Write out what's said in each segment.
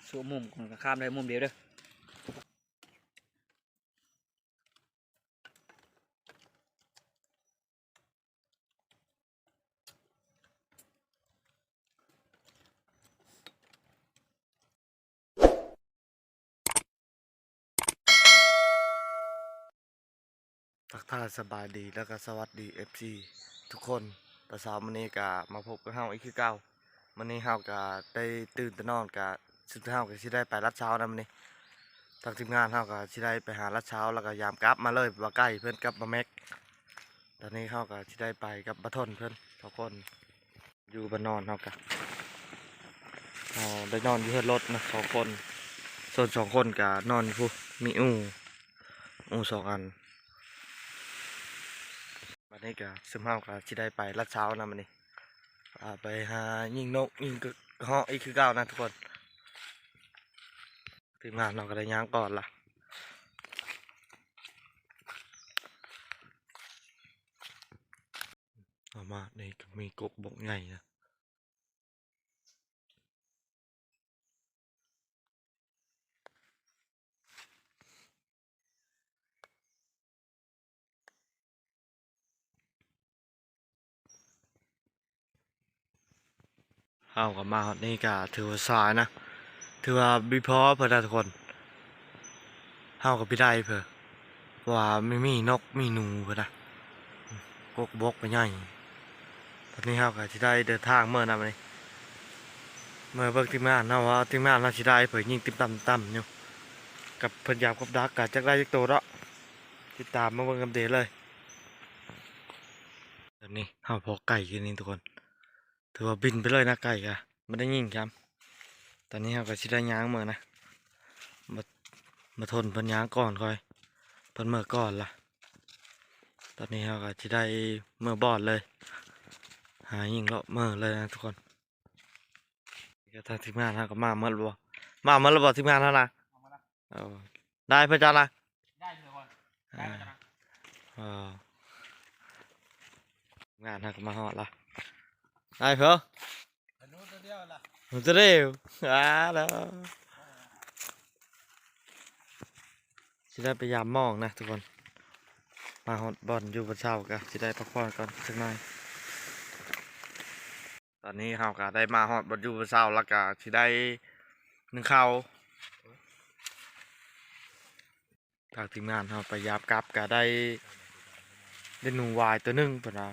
ສວມມຸມກ່ອນ ກໍຂ້າມໄດ້ມຸມດຽວເດີ. ທັກທາຍສະບາຍດີ ແລ້ວກໍສະຫວັດດີ ເອັຟຊີ ທຸກຄົນ. ຕອນເຊົ້າມື້ນີ້ກໍມາພົບກັບເຮົາອີກຄືເກົ່າ. ມື້ນີ້ເຮົາກໍໄດ້ຕື່ນແຕ່ນອນ ກໍຊຸມເຮົາກໍຊິໄດ້ໄປລັດຊາວນຳມື້ນີ້. ທາງທີມງານເຮົາກໍຊິໄດ້ໄປຫາລັດຊາວ ແລ້ວກໍຍາມກັບມາເລີຍ ບ່າວໄກ່ເພິ່ນກັບບ່າວແມັກ. ຕອນນີ້ເຮົາກໍຊິໄດ້ໄປກັບບ່າວທົນເພິ່ນສອງຄົນ. ຢູ່ບ້ານນອນເຮົາກະ ເຮົາໄດ້ນອນຢູ່ເຮືອນລົດນະ ສອງຄົນ ສ່ວນສອງຄົນກະນອນຢູ່ພຸ້ນ ມີອູ່ ອູ່ສອງອັນ. ບັດນີ້ກະຊຸມເຮົາກະຊິໄດ້ໄປລັດຊາວນຳບັດນີ້ ອ່າ ໄປຫາຍິງນົກຍິງກະເຫາະອີກຄືເກົ່ານະທຸກຄົນ. ທີມງານເຮົາກະໄດ້ຍ່າງກ່ອນລະ. ເອົາມາ ນີ້ກໍມີກົກບົກໃຫຍ່ນະ. ເຮົາກໍມາຮອດນີ້ກໍຖືວ່າສາຍນະ ຖືວ່າບໍ່ພໍເພິ່ນນະທຸກຄົນ. ເຮົາກໍໄປໄດ້ເພິ່ນ ເພາະວ່າມີ ມີນົກມີໜູເພິ່ນນະ ກົກບົກກໍໃຫຍ່. ຕອນນີ້ເຮົາກໍຊິໄດ້ເດີນທາງເມືອນຳນີ້ ເມືອເບິ່ງທີມງານເຮົາວ່າທີມງານເຮົາຊິໄດ້ເພິ່ນຍິງຕິ່ມຕ່ຳຕິ່ມຕ່ຳຢູ່ ກັບເພິ່ນຢາມກັບດັກກໍຈັກໄດ້ຈັກໂຕເນາະ. ຕິດຕາມມາເບິ່ງນຳເດເລີຍ. ຕອນນີ້ເຮົາພໍ້ໄກ່ຢູ່ນີ້ທຸກຄົນ ຖືວ່າບິນໄປເລີຍນະ ໄກ່ກະບໍ່ໄດ້ຍິງຊ້ຳ. ຕອນນີ້ເຮົາກະຊິໄດ້ຍ່າງເມືອນະ ມາ ມາທົນເພິ່ນຍ່າງກ່ອນຂ້ອຍ ເພິ່ນເມືອກ່ອນລະ. ຕອນນີ້ເຮົາກະຊິໄດ້ເມືອບ່ອນເລີຍ ຫາຍິງເລາະເມືອເລີຍນະທຸກຄົນ. ກໍທາງທີມງານເຮົາກໍມາໝົດແລ້ວບໍ່? ມາໝົດແລ້ວບໍ່ທີມງານເຮົານະ? ເອີ ໄດ້ເພິ່ນຈ້າລະ ໄດ້ເພິ່ນກ່ອນ ໄດ້ເພິ່ນນະ. ເອີ ທີມງານເຮົາກໍມາຮອດລະ ໄດ້ເພິ່ນ ອະນຸໂຕດຽວລະ ອາ ແລ້ວ ຊິໄດ້ໄປຢາມມອງນະທຸກຄົນ. ມາຮອດບ່ອນຢູ່ບ່ອນເຊົາກໍຊິໄດ້ພັກຜ່ອນກ່ອນຈັກໜ້ອຍ. ຕອນນີ້ເຮົາກໍໄດ້ມາຮອດບ່ອນຢູ່ບ່ອນເຊົາ ແລ້ວກໍຊິໄດ້ໜຶ້ງເຂົ້າ. ທາງທີມງານເຮົາໄປຢາມກັບກໍໄດ້ ໄດ້ໜູຫວາຍໂຕໜຶ່ງເພິ່ນວ່າ.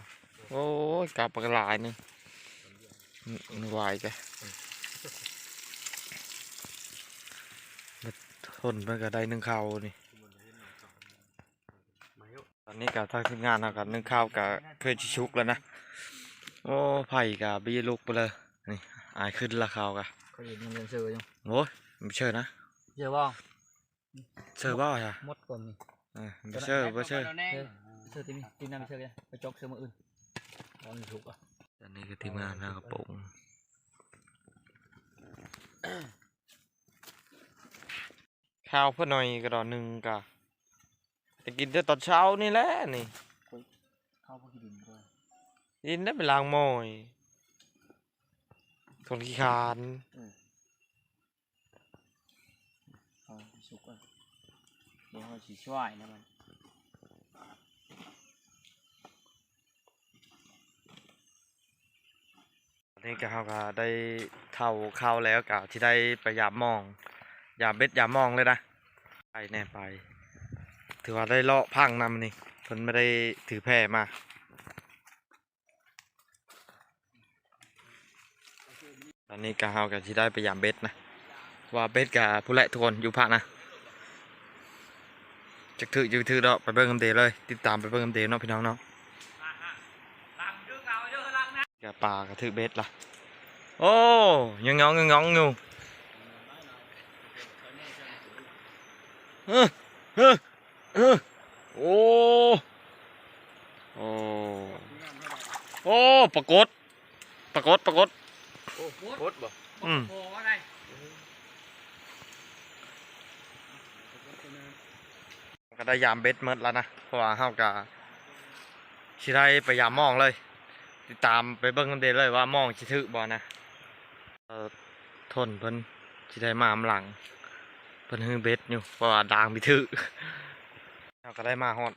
ໂອ້ຍ ກັບບັກຫຼາຍໜຶ່ງ ໜູຫວາຍກະ ຄົນເພິ່ນກໍໄດ້ໜຶ້ງເຂົ້ານີ້. ຕອນນີ້ກໍທາງທີມງານເຮົາກໍໜຶ້ງເຂົ້າກໍຄືຊິສຸກແລ້ວນະ. ໂອ້ ໄຟກໍບໍ່ລຸກໄປເລີຍນີ້ ອາຍຂຶ້ນລະເຂົ້າກະ. ເຂົາເຫັນມັນຍັງເຊີຢູ່ ໂອ້ຍ ມັນເຊີນະ ເຊີບໍ່? ເຊີບໍ່ຊະ ໝົດກ່ອນນີ້ ເອີ ບໍ່ເຊີ ບໍ່ເຊີ ເຊີ ເຊີທີ່ນີ້ ທີ່ນັ້ນເຊີ ໄປຈອກເຊີມື້ອື່ນ ຕອນນີ້ສຸກອະ. ອັນນີ້ກໍທີມງານເຮົາກໍປົງ ເຂົ້າເພິ່ນໜ້ອຍກໍດອນໜຶ່ງກະ ໄດ້ກິນແຕ່ຕອນເຊົ້ານີ້ແຫຼະນີ້. ເຂົ້າບໍ່ກິນດິນ ກິນໄດ້ໄປລ້າງໝ້ອຍ ຄົນຂີ້ຄ້ານ. ເອີ ເອົາສຸກກ່ອນ ດຽວເຮົາຊິຊ່ວຍນະມັນ. ຕອນນີ້ກໍເຮົາກໍໄດ້ເຂົ້າ ເຂົ້າແລ້ວກໍຊິໄດ້ໄປຢາມມອງ ຢາມເບັດຢາມມອງເລີຍນະ. ໄປແດ່ໄປ ຖືວ່າໄດ້ເລາະພັງນຳນີ້ ເພິ່ນບໍ່ໄດ້ຖືແພມາ. ຕອນນີ້ກະເຮົາກະຊິໄດ້ໄປຢາມເບັດນະ ວ່າເບັດກະພຸ້ນແຫຼະທຸກຄົນ ຢູ່ພະນະ ຈັກຖືກ ຈັກຖືກດອກ ໄປເບິ່ງນຳເດເລີຍ ຕິດຕາມໄປເບິ່ງນຳເດເນາະພີ່ນ້ອງເນາະ. ກະປາກະຖືກເບັດລະ ໂອ້ ຍອງໆ ຍອງໆ ຢູ່ ເອີ ເອີ ເອີ ໂອ້ ໂອ້ ໂອ້ ປາກົດ ປາກົດ ປາກົດ ໂອ້ ກົດບໍ່? ອືມ ກໍໄດ້ຢາມເບັດໝົດແລ້ວນະ ເພາະວ່າເຮົາກໍຊິໄດ້ໄປຢາມມອງເລີຍ ຕິດຕາມໄປເບິ່ງນຳເດເລີຍວ່າມອງຊິຖືກບໍ່ນະ. ເອີ ທົນເພິ່ນ ຊິໄດ້ມານຳຫຼັງ ເພິ່ນຮືເບັດຢູ່ ເພາະວ່າດາງບໍ່ຖືກ. ເຮົາກໍໄດ້ມາຮອດ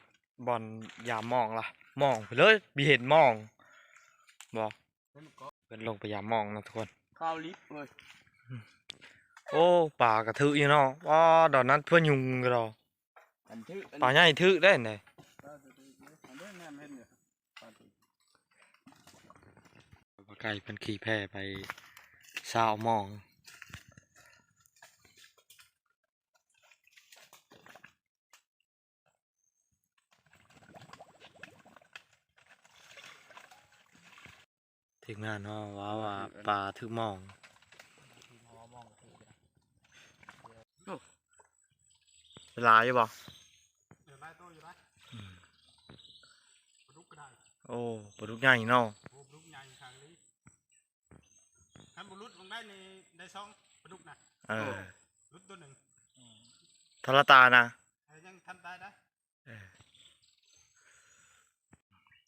ບ່ອນຢາມມອງລະ ມອງໄປເລີຍ ບໍ່ເຫັນມອງ ບໍ່ ເພິ່ນລົງໄປຢາມມອງນະທຸກຄົນ. ຂ້າວລິບເວີຍ. ໂອ້ ປາກະຖືກຢູ່ເນາະ. ວ້າ ດອນນັ້ນເພື່ອຍຸງກະດອກ. ອັນຖືກ ອັນ ປາໃຫຍ່ຖືກໄດ້ອັນໃດ. ປາຖືກຢູ່ ອັນເດ້ແນມເຫັນຢູ່ ປາຖືກ. ປາໄກ່ເພິ່ນຂີ່ແພໄປຊາວມອງ. ທີມງານເຮົາເວົ້າວ່າປາຖືກມອງ. ໂອ້ ຫຼາຍຢູ່ບໍ່? ເອີ ຫຼາຍໂຕຢູ່ນະ. ອືມ ປາດຸກກໍໄດ້. ໂອ້ ປາດຸກໃຫຍ່ເນາະ. ໂອ້ ປາດຸກໃຫຍ່ຄັກອີ່ຫຼີ. ຄັນບໍ່ຫຼຸດລົງໄດ້ນີ້ ໄດ້ສອງປາດຸກນະ. ເອີ ຫຼຸດໂຕໜຶ່ງ. ອືມ ທັນລະຕາຍນະ. ເອີ ຍັງທັນຕາຍໄດ້. ເອີ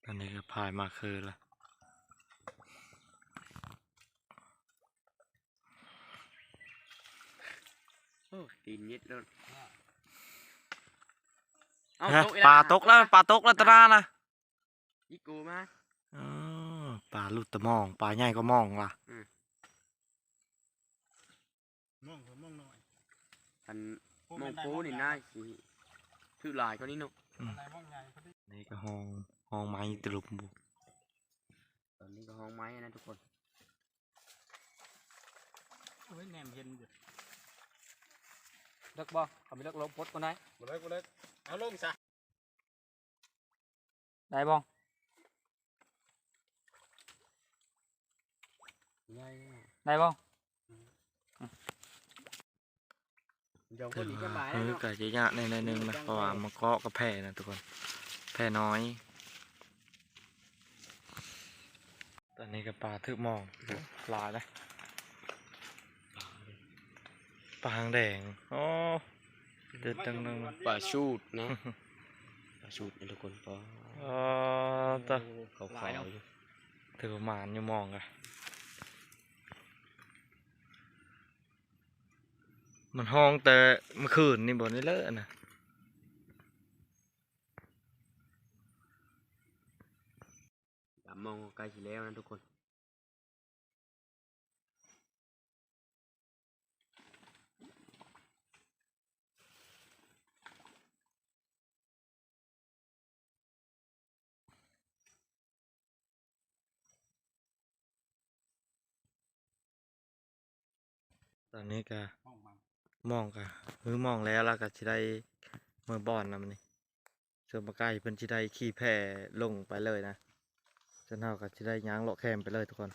ຕອນນີ້ກໍພາຍມາຄືລະ. ໂອ້ ຕີນເຢັດໂລດ. ເອົ້າ ຮະ ຕົກອີກແລ້ວ ປາຕົກແລ້ວ ປາຕົກແລ້ວຕາໜ້ານະ. ອີໂກມາ. ອໍ ປາຫຼຸດຕະມອງ ປາໃຫຍ່ກວ່າມອງວ່າ. ອືມ ມອງ ມອງນ້ອຍ ອັນ ໂອ້ ມອງໂປ້ນີ້ນາຊິຖືກຫຼາຍກວ່ານີ້ເນາະ. ອືມ ອັນໃດມອງໃຫຍ່ພໍດີ. ນີ້ກໍຫ້ອງ ຫ້ອງໄມ້ຕະລຸມບຸ ຕອນນີ້ກໍຫ້ອງໄມ້ນະທຸກຄົນ. ໂອ້ຍ ແນມເຫັນຢູ່. ເລິກບໍ່? ເອົາໄປເລິກລົງປົດກ່ອນໄດ໋. ບໍ່ເລິກ ບໍ່ເລິກ ເອົາລົງຊະ. ໄດ້ບໍ່? ໄດ້ ໄດ້ບໍ່? ອືມ ດຽວຄົນນີ້ຈະມາແລ້ວເນາະ. ເອີ ກໍຈະຍາກແດ່ໜ້ອຍໜຶ່ງນະ ເພາະວ່າມາເກາະກັບແພນະທຸກຄົນ ແພນ້ອຍ. ຕອນນີ້ກໍປາຖືກມອງ ໂອ້ ຫຼາຍເດ້ ປາຫາງແດງ. ໂອ້ ເດັດຈັ່ງໜຶ່ງ ປາຊູດນະ ປາຊູດນະທຸກຄົນ. ອໍ ອໍ ຕະ ເຂົາໄຟເອົາຢູ່ ຖືວ່າໝານຢູ່ມອງກະ. ມັນຮ້ອງແຕ່ມື້ຄືນນີ້ບໍ່ ນີ້ເລີຍນະ. ຢາມມອງກໍໃກ້ຊິແລ້ວນະທຸກຄົນ. ຕອນນີ້ກະ ມອງກະ ມື້ມອງແລ້ວ ລະກະຊິໄດ້ເມືອບ່ອນນຳນີ້. ສ່ວນປາໄກ່ເພິ່ນຊິໄດ້ຂີ່ແພລົງໄປເລີຍນະ ສ່ວນເຮົາກໍຊິໄດ້ຍ່າງເລາະແຄມໄປເລີຍທຸກຄົນ.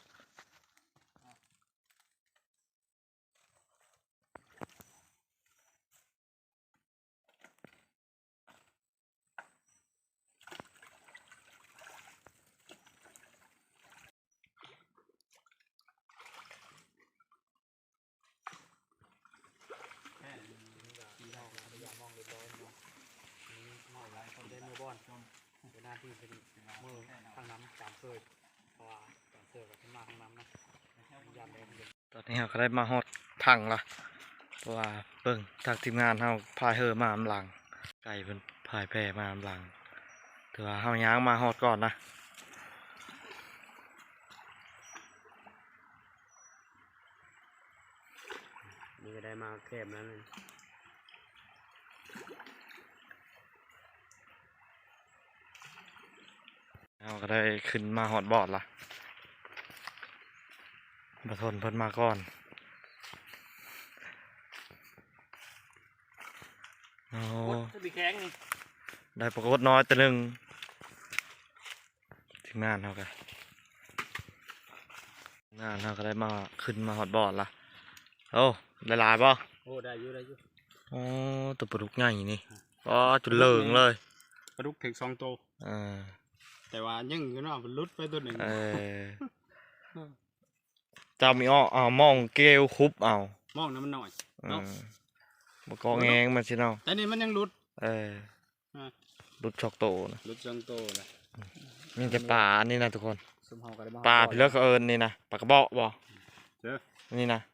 ຕອນນີ້ເຮົາກໍໄດ້ມາຮອດຝັ່ງລະ ເພາະວ່າເບິ່ງທາງທີມງານເຮົາພາຍເຮືອມານຳຫຼັງ ໄກ່ເພິ່ນພາຍແພມານຳຫຼັງ ຖືວ່າເຮົາຍ່າງມາຮອດກ່ອນນະ. ນີ້ກໍໄດ້ມາແຄມແລ້ວນີ້ ເຮົາກໍໄດ້ຂຶ້ນມາຮອດບ່ອນລະ ປາທົນເພິ່ນມາກ່ອນ. ໂອ້ ໂອ້ຍ ມີແຂງນີ້ ໄດ້ປາກົດນ້ອຍຕົວໜຶ່ງ. ທີມງານເຮົາກະ ທີມງານເຮົາກະໄດ້ມາ ຂຶ້ນມາຮອດບ່ອນລະ. ໂອ້ ໄດ້ຫຼາຍບໍ່? ໂອ້ ໄດ້ຢູ່ ໄດ້ຢູ່. ໂອ້ ຕົວປາດຸກໃຫຍ່ນີ້ ອໍ ຈົນເລີງເລີຍ. ປາດຸກຖືກສອງໂຕ ເອີ ແຕ່ວ່າຍັງຢູ່ເນາະ ມັນຫຼຸດໄປຕົວໜຶ່ງ. ເອີ ຈຳອີອອກ ເອົາມອງເກວຄຸບເອົາ ມອງນະມັນນ້ອຍ ເອີ ເນາະ ບໍ່ກໍແງງມັນຊິເນາະ ແຕ່ນີ້ມັນຍັງຫຼຸດ. ເອີ ອາ ຫຼຸດສອງໂຕນະ ຫຼຸດສອງໂຕນະ. ມີແຕ່ປາອັນນີ້ນະທຸກຄົນ ປາພີ້ເລີກເຂົາເອີ້ນນີ້ນະ ປາກະເບາະບໍ່? ເອີ ນີ້ນະ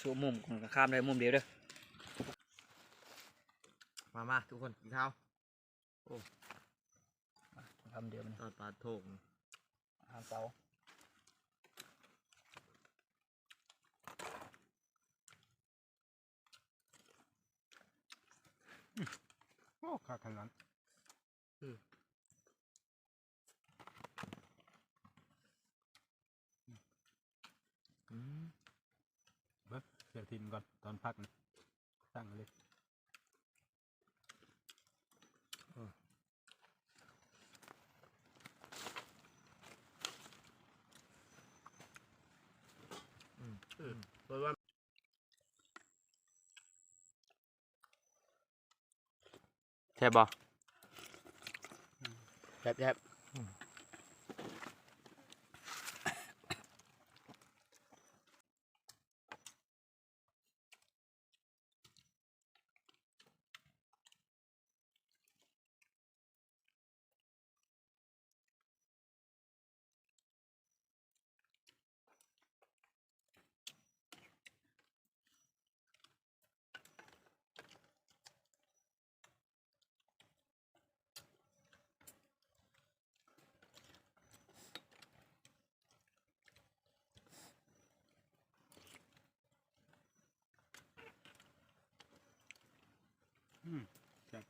ສວມມຸມ ຂ້ອຍຂ້າມໄດ້ມຸມດຽວເດີ. ມາ ມາ ທຸກຄົນກິນເຂົ້າ. ໂອ້ ມາ ຄຳດຽວນີ້ ທອດປາໂທກ ອາຫານເຊົ້າ. ໂອ້ ຄັກຂະໜາດ. ອືມ ອືມ ເບິ່ງ ເຊື່ອງຖິ້ມກ່ອນ ຕອນພັກນີ້ ຕັ້ງເລີຍ. ອືມ ເອີ ເພາະວ່າ ແຊບບໍ່? ແຊບໆ. ອືມ ແຊບ.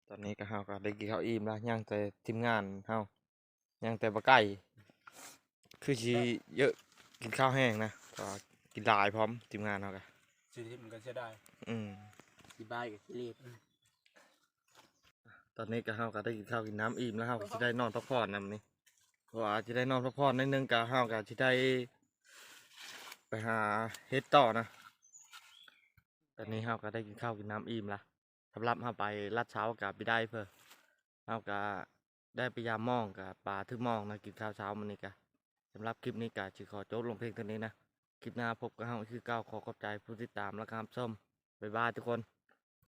ຕອນນີ້ກໍ ເຮົາກໍໄດ້ກິນເຂົ້າອີ່ມແລ້ວ ຍັງແຕ່ທີມງານເຮົາ ຍັງແຕ່ບໍ່ໄກ່ ຄືຊິເຢີະກິນເຂົ້າແຮງນະ ເພາະວ່າກິນຫຼາຍພ້ອມ ທີມງານເຮົາກະ ຊິຖິ້ມກໍເສຍດາຍ. ອືມ ຊິບາຍກໍຂີ້ເລດ. ອືມ ຕອນນີ້ກໍ ເຮົາກໍໄດ້ກິນເຂົ້າກິນນ້ຳອີ່ມແລ້ວ ເຮົາກໍຊິໄດ້ນອນພັກຜ່ອນນຳນີ້ ເພາະວ່າຊິໄດ້ນອນພັກຜ່ອນໜ້ອຍໜຶ່ງ ກໍ ເຮົາກໍຊິໄດ້ໄປຫາເຫັດຕໍ່ນະ. ຕອນນີ້ເຮົາກໍໄດ້ກິນເຂົ້າກິນນ້ຳອີ່ມລະ ສຳລັບເຮົາໄປລາດເຊົາກໍບໍ່ໄດ້ເພີ້ ເຮົາກໍໄດ້ໄປຢາມມອງ ກໍປາຖືກມອງນະ ກິນເຂົ້າເຊົ້າມື້ນີ້ກະ. ສຳລັບຄລິບນີ້ກະຊິຂໍຈົບລົງພຽງເທົ່ານີ້ນະ ຄລິບໜ້າພົບກັບເຮົາຄືເກົ່າ. ຂໍຂອບໃຈຜູ້ຕິດຕາມ ແລະ ກະຮັບຊົມ. ບາຍບາຍທຸກຄົນ.